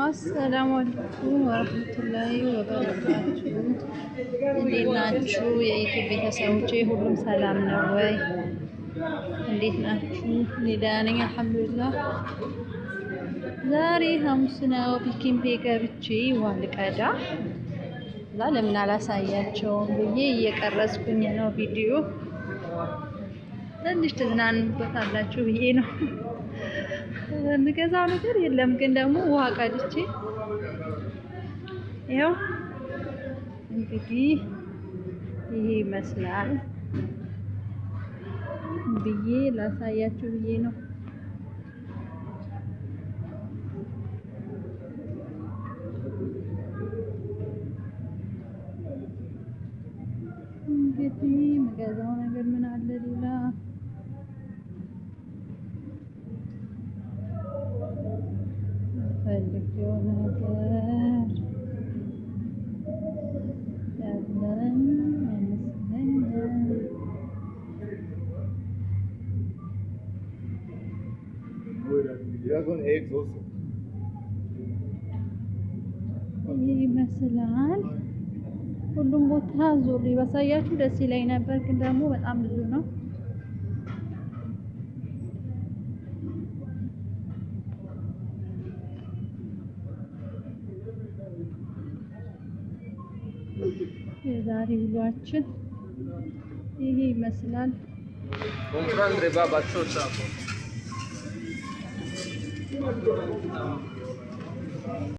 አሰላሙ አለይኩም ወረህመቱላሂ ወበረካቱ። እንዴት ናችሁ የኢትዮጵያ ቤተሰቦቼ? ሁሉም ሰላም ነው ወይ? እንዴት ናችሁ? እኔ ደህና ነኝ አልሐምዱሊላህ። ዛሬ ሐሙስ ነው። Pick n Pay ገብቼ ውሃ ልቀዳ እዛ ለምን አላሳያቸውም ብዬ እየቀረጽኩኝ ነው ቪዲዮ። ትንሽ ትዝናኑበታላችሁ ብዬ ነው። የምገዛው ነገር የለም ግን ደግሞ ውሃ ቀድቼ ይኸው እንግዲህ ይሄ ይመስላል ብዬ ላሳያችሁ ብዬ ነው። እንግዲህ የምገዛው ነገር ምን አለ ሌላ? ፈልጌው ነገር ያለን አይመስለኝም። Ja, so ein Egg, so. ይህ ይመስላል። ሁሉም ቦታ ዞሬ ባሳያችሁ ደስ ይለኝ ነበር፣ ግን ደግሞ በጣም ብዙ ነው። የዛሬ ውሏችን ይሄ ይመስላል። Comprendre baba tchau.